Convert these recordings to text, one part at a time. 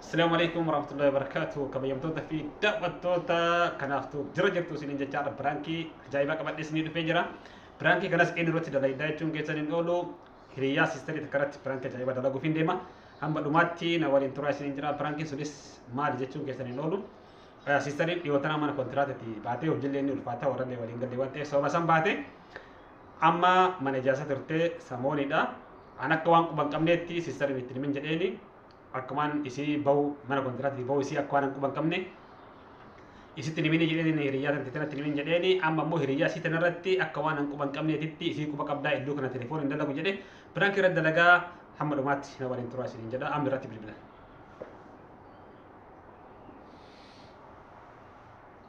Asalaamu alaikum warahmatullahi wabarakatuh. Kabajamtoota fi daawwattoota kanaaftuu jira jirtu isiniin jechaadha. Piraankii ajaa'ibaa qabadhee isinii dhufee jira. Piraankii kanas eenyu irratti dalaydaa jechuun keessan hin oolu. Hiriyaa siistarii takka irratti piraankii ajaa'ibaa dalaguuf hin deema. Hamma dhumaatti na waliin turaa isiniin jira. Piraankiin sunis maali jechuun keessan hin oolu. Siistariin dhiyootanaa mana kontiraatatti baatee hojiillee inni ulfaataa warrallee waliin galle waan ta'eef sababa san baate amma mana ijaarsa turte samoonidha. An akka waan quba hin qabneetti siistariin itti himin jedheeni akkumaan isii bahu mana kontiraatatti bahu isii akka waan hin quba hin qabne isitti himini jedheeni hiriyyaa tante tanatti himin jedheeni amma immoo hiriyyaa isii tanarratti akka waan hin quba hin qabneetitti isii quba qabdaa iddoo kana telefoon hin dalagu jedhe piraankii irratti dalagaa hamma dhumaatti na waliin turaa isiniin jedha amma irratti bilbila.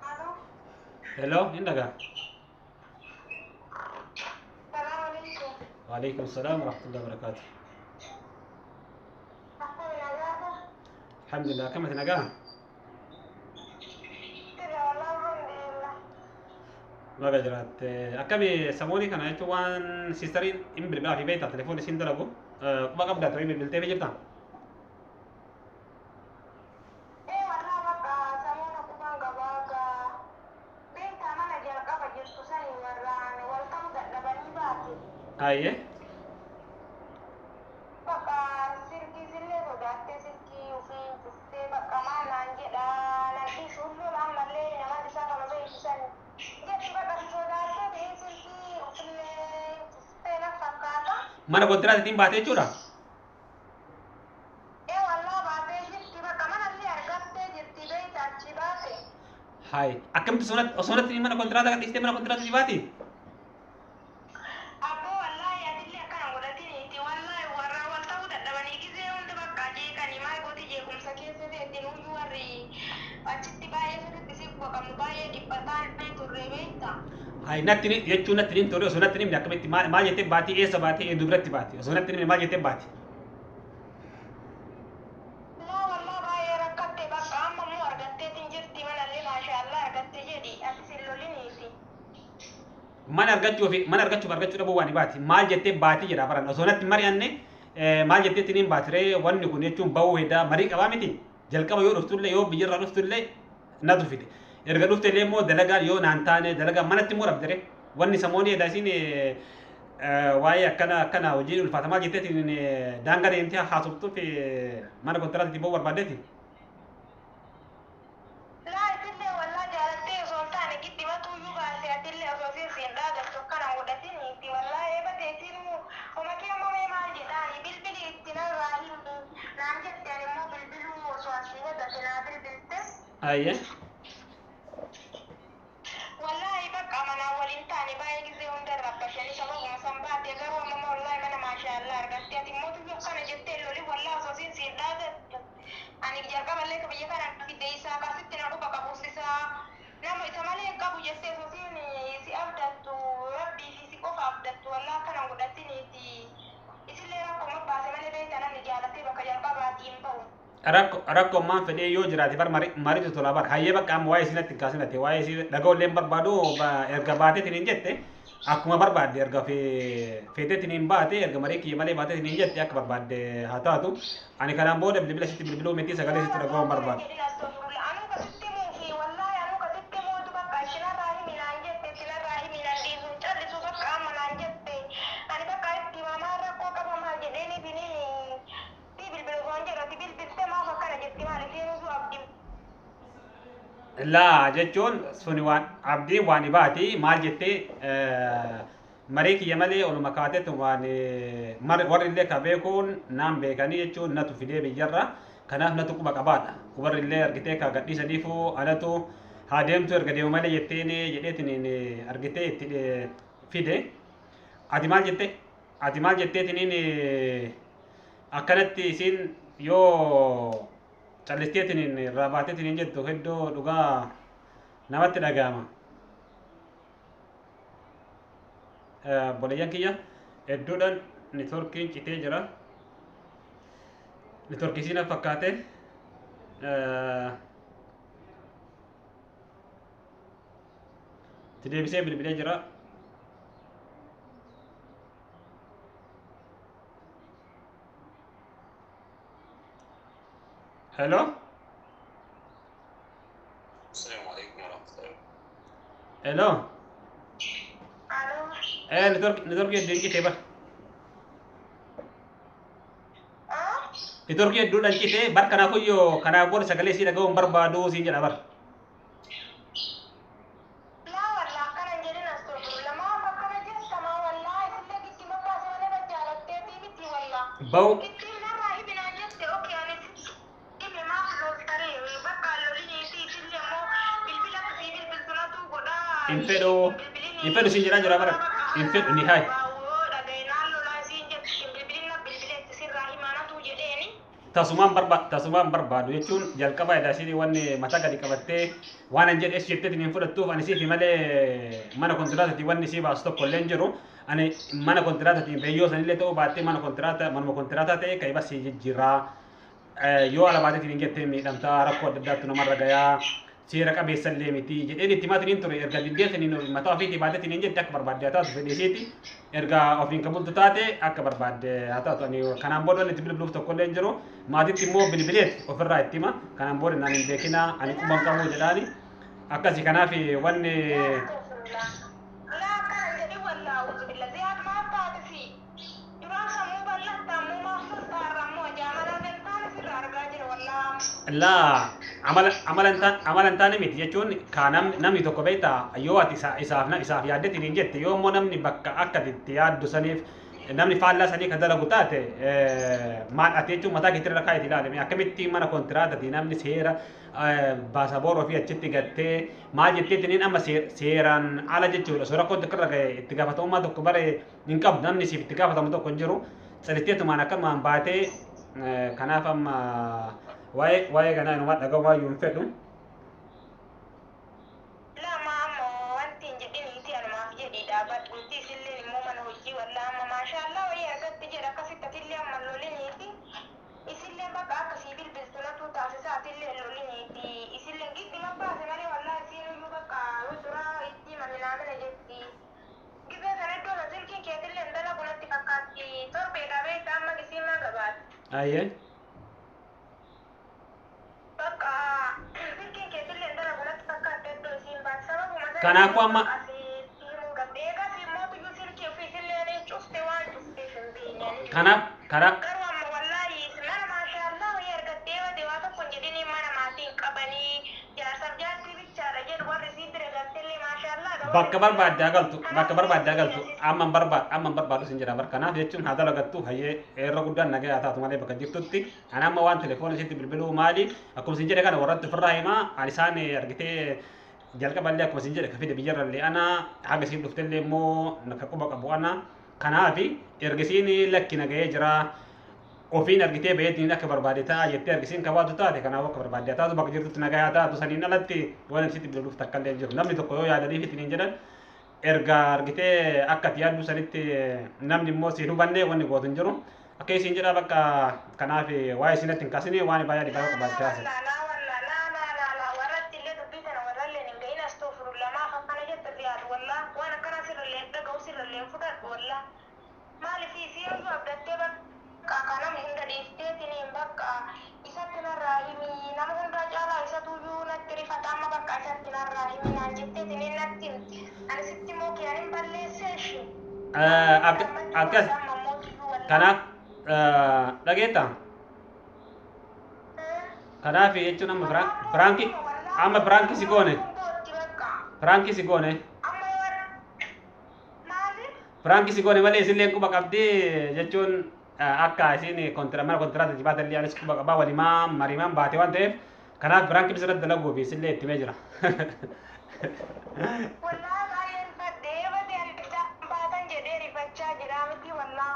Alo, Hello, hin dhagaa. salaam alaikum. Waalaikum salaam warahmatullahi wabarakatuh. Akkam nagaadha? Alhamdulillah, akkamati nagaa? Jira wallah alhamdulillah. Baga jiraatte. Akkami samoonii kana jechuun waan siistariin hin bilbilaa fi beektaa telefoon isiin dalagu quba qabdaa ta'ee bilbiltee fi jirtaa? Ee wallah bakka samuuna quban qabaa gaa. Beektaa mana jalqaba jirtu sani warraan wal ta'uu dadhabanii baate. Ayyee. Bakka silkii sillee sodaattee silkii ofii cuftee bakka maal naan jedhaa nan dhiisu lola ammallee nama isaa kama beektu sani. Jetti bakka si sodaattee ta'ee silkii ofillee cuftee na fakkaata. Mana kontiraattiin baatee jechuudha? Ee wallah baatee jirti bakka manallee argattee jirti beektaa achi baate. Hayi. Akkamitti osoo natti mana kontiraataa kan dhiistee mana kontiraataa baati? Abboo wallaahi atillee akkana godhatiniiti wallaahi warra wal ta'uu dadhabanii gizee hunda bakka jeeqanii maal gooti jeequmsa keessa ta'etti nuyyuu warri achitti baay'ee sirriitti si qabnu baay'ee dhiphataa turre beekta. Hayi natti ni jechuun natti ni ture osoo natti himne akkamitti maal jettee baati eessa baati eedu biratti baati osoo natti himne maal jettee baati? Laa wallaa baay'ee rakkatte bakka amma immoo argatteetiin jirti manallee maashaallah argatte jedhi ati sin loliniiti. Mana argachuu fi mana argachuuf argachuu dhabuu waan baati maal jettee baati jedha baran osoo natti mari'anne maal jetteetti niin baatiree wanni kun jechuun bahuu hedaa marii qabaa miti jalqaba yoo dhuftullee yoo biyyarraa dhuftullee natu fide erga dhuftellee immoo dalagaan yoo naan taane dalagaan manatti immoo dhabdere wanni samoonii edaa isiin waa'ee akkana akkana hojiin ulfaata maal jetteetiin daangaa deemtee haasoftuuf mana kontiraatiitti bahuu barbaaddeeti. Laa itillee wallaa jaalattee osoo hin taane giddi matuuyyuu baase atillee osoo siin siin dhaadattu akkana godhatiniiti wallaa eeba teetinuu homa kee amma mee maal jedhaani bilbili itti narraa himi naan jette ani immoo bilbiluu osoo asii hedate naa bilbilte. Ayyee. Wallaahi bakka manaa waliin taane baay'ee gizee hunda rabbashanii sababuma san baate garuu amma wallaahi mana maashaallaa argatte ati immoo tuyyuu akkana jettee loli wallaa osoo siin siin dhaadattu. Ani jalqaballee ka biyya kana fidde isaa kasitti na dhuba qabus isaa nama isa malee hin qabu jettee osoo siin si abdattu rabbii fi si qofa abdattu wallaa akkana godhatiniiti. Isillee rakkoo baase malee beektaa namni jaalatee bakka jalqabaatii hin bahu. Rakkoo maan fedhee yoo jiraate bar mariitu tola bar hayyee bakka amma waa'ee isinatti hin kaasinate waa'ee isii dhaga'ullee hin barbaadu erga baateetiin hin jette akkuma barbaadde erga feeteetiin hin baate erga marii kiyya malee baateetiin hin jette akka barbaadde haa taatu ani kanaan booda bilbila isitti bilbiluu miti sagalee isitti dhaga'uu hin barbaadu. Anuu kasitti muufi wallaahi anuu kasitti muutu bakka ishinarraa himi naan jette ishinarraa himi naan dhiisuun callisuu bakka amma naan jette ani bakka itti mamaa rakkoo qaba maal jedheeni biniin si bilbilu osoo hin jedhu ati bilbilte maaf akkana jetti maal isiin utuu abdii. Laa jechuun suni waan abdiin waan ibaati maal jettee marii kiyya malee oluma kaateetu waan warri illee ka beekuun naan beekanii jechuun natu fidee biyyarra kanaaf natu quba qabaadha warri illee argitee ka gadhiisaniifu anatu haa deemtu erga deemu malee jetteen jedheetiin argitee itti fide ati maal jette ati maal jetteetiniin akkanatti isiin yoo callisteetiin irraa baateetiin jettu hedduu dhugaa namatti dhaga'ama. Boleeyyan kiyya hedduudhaan niitoorkiin citee jira. Niitoorkii isiin fakkaate. Itti deebisee bilbilee jira. Hello. السلام عليكم ورحمة الله. Hello. Aloo. Network hedduun cite bar. Ah? Network hedduudhaan cite bar, kanaafuyyoo kanaaf booda sagalee sii dhaga'uun barbaadu siin jedha bar. Laa wallaa akkana hin jedhin, astagfirullah, maaf akkana jetta? Maa wallaa isillee gitti moggaase malee bajjaalatteetii miti wallaa. Ba'u. Ittiin narraa hibinaan jette, okee ani hime, maaf loltaree? Bakka loliniiti, isillee immoo bilbila akkasii bilbiltunatu godhaa. Hin fedhu. Hin fedhu siin jedhaa jira bara. Hin fedhu ni hayi. Dhaga'inaan lolaa isiin jette, hin bilbilin, bilbileetti sirraa himaanatu jedheeni. Tasumaan barbaadu jechuun jalqaba edaasii wanni mataa gadi qabattee waan an jedhe jetteetiin hin fudhattuuf, ani siif malee mana kontiraataatiin wanni sii baasu tokko illee hin jiru. Ani mana kontiraataatiin beeyyoo sanillee ta'uu baattee mana kontiraata manuma kontiraataa ta'e kan ibas jijjiiraa, yoo ala baateetiin hin jettee miidhamtaa, rakkoo adda addaatu namarra gayaa, seera qabeessa illee miti jedheen itti maatiin ture. Erga diddeetiin mataa ofiitii baateetiin hin jette, akka barbaadde haa taatu, fedhiisiiti. Erga ofiin kan bultu taate akka barbaadde haa taatu. Ani kanaan booda wanni itti bilbiluuf tokko illee hin jiru. Maatitti immoo bilbileet ofirraa itti hima, kanaan booda naan hin beekinaa, ani quban qabu jedhaani akkasi. Kanaaf wanni Laa, akkana jedhi wallaa, uzubillah, ziyaad maaf taate si duraan sammuu bal'atta, ammoo maaf loltaarra? Ammoo jaamala gantaan sirra argaa jira wallaa. Laa, amala hin taane miti jechuun ka namni tokko beektaa, yoo ati isaaf yaaddeetiin hin jette, yoo immoo namni bakka akka ati itti yaaddu saniif namni faallaa sanii kan dalagu taate, maal ati jechuun mataa keetti irra kaa'eeti ilaalame, akkamitti mana kontiraatati namni seera baasaboor ofii achitti gattee maal jetteetiin amma seeraan ala jechuudha. Osoo rakkoon tokko irra ga'e itti gaafatamummaa tokko bare hin qabdu, namni siif itti gaafatamu tokko hin jiru, salitteetumaan akkanumaan baatee. Kanaaf amma waa'ee kanaa inumaa dhaga'u waayyuu hin fedhu. Lama ammoo wanti hin jedhiniiti, anumaaf jedhii dhaabbadhuuti, isilleen immoo mana hojii wallaa amma maashaallaa wayii argatti jedha, akkasitti atillee amma loliniiti. Isilleen bakka akkasii bilbiltunatu taasisa, atillee loliniiti. Isilleen giddi mabbaase malee wallaa isiin iyyuu bakka yoo duraa itti maminaamina jetti. Gibee sana iddoo silkiin keetillee dalagu natti fakkaatti, torbeedha beekta, amma gisiimaa gabaatti. Ayyee. Bakka silkiin keetillee dalagu natti fakkaatti iddoo isiin baate sababuma sana. Kanaafuu amma Asitti himuu qabde. Eegas immoo tuyyuu silkii ofiisillee cufte, waan cufteef hin beekne. Kanaaf karaa Garuu amma wallaahi mana maashaallaa wayii argattee bade, waa tokko hin jedhini, mana maatiin qabanii jaarsaaf jaartii bichaadha jedhu, warri isii bira galtellee maashaallaa. Bakka barbaadde haa galtu, bakka barbaadde haa galtu, amma hin barbaadu, amma hin barbaadu sin jedha bar. Kanaaf jechuun haa dalagattu, hayyee, irra guddaan nagaa haa taatu malee bakka jirtutti. Ani amma waan telefoona isitti bilbiluu maali, akkuma sin jedhe kana warratti ofirraa himaa. Ani isaan argitee jalqaballee akkuma sin jedhe ka fide biyyarrallee ana, haga isiin dhuftellee immoo ka quba qabu ana. Kanaafi ergisiin lakki nagahee jira, ofiin argitee bayeetiin akka barbaade ta'a jettee argisiin kabaatu taate, kanaaf akka barbaade taatu, bakka jirtutti nagaa haa taatu. Saniin alatti waan isitti bilbiluuf takka illee hin jiru. Namni tokko yoo yaadaniif ittiin hin jedhan, erga argitee akka ati yaaddu sanitti namni immoo siin hubanne, wanni gootu hin jiru. Akka isiin jedha bakka kanaaf waa'ee isinatti hin kaasine, waan baay'ee dhibbaa qabaachaa haasa'e. Laa wallaa, laa laa laa laa, warratti illee dubbii tana warrallee hin gahin, astoofurullah, maaf akkana jetta ziyaad? Wallaa waan akkana sirrallee hin dhaga'u, sirrallee hin fudhadhu wallaa. Maaliif isii iyyuu abdattee bakka kanama hunda dhiifteetiniin bakka isatti narraa himi, nama hundaa caalaa isatu iyyuu natti rifata, amma bakka isatti narraa himi naan jetteetiniin natti himti. Ani sitti immoo kiyaanin balleessee ishee. Akkas kanaaf dhageetta, kanaaf jechuun amma prank, amma prank si goone, prank si goone, prank si goone malee isillee quba qabdi jechuun akka isin mana kontiraata jibaata illee anis quba qabaa, walimaa marimaan baate waan ta'eef, kanaaf prank bisirratti dalaguu fi isillee itti himee jira. Wallaa baay'ee rifadhee badee, baatan jedhee rifachaa jira miti wallaa.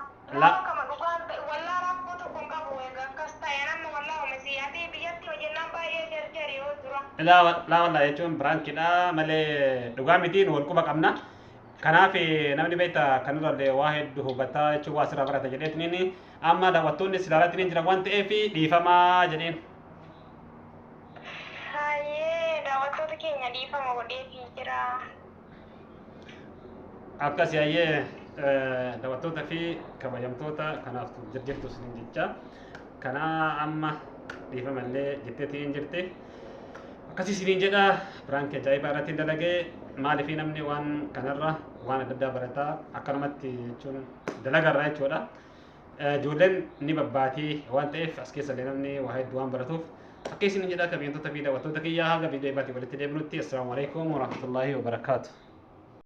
Kama dhugaan ta'e wallaa rakkoo tokko hin qabu, egaa akkas ta'e nama wallaa oomishii ati biyyatti hojjennaan baay'ee jarjari yoo dura. Laa wallaa jechuun prankiidha malee dhugaa mitiin, wal quba qabna. Kanaaf namni beekta kanarrallee waa hedduu hubataa jechuun waa asirraa barata jedheetiniin amma daawwattoonni silaalaatiin jiran waan ta'eef dhiifamaa jedheen. Hayyee, daawwattoota keenya dhiifama godheefii jira. Akkas hayyee, daawwattoota fi kabajamtoota, kanaaf jirtu isiniin jecha. Kana amma Dhiifamallee jetteetiin hin jirti. Akkasii isiniin jedha, prankii ajaa'ibaa irratti dalagee. Maaliif namni waan kanarra waan adda addaa barataa akkanumatti jechuun dalagarraa jechuudha. Ijoolleen ni babbaatii waan ta'eef as keessa illee namni waa hedduu waan baratuuf akka isiniin jedha. Kabajamtoota fi daawwattoota kiyyaa, haga viidiyoo ibaatii walitti deebinutti, assalaamu alaikum warahmatullaahi wabarakaatu.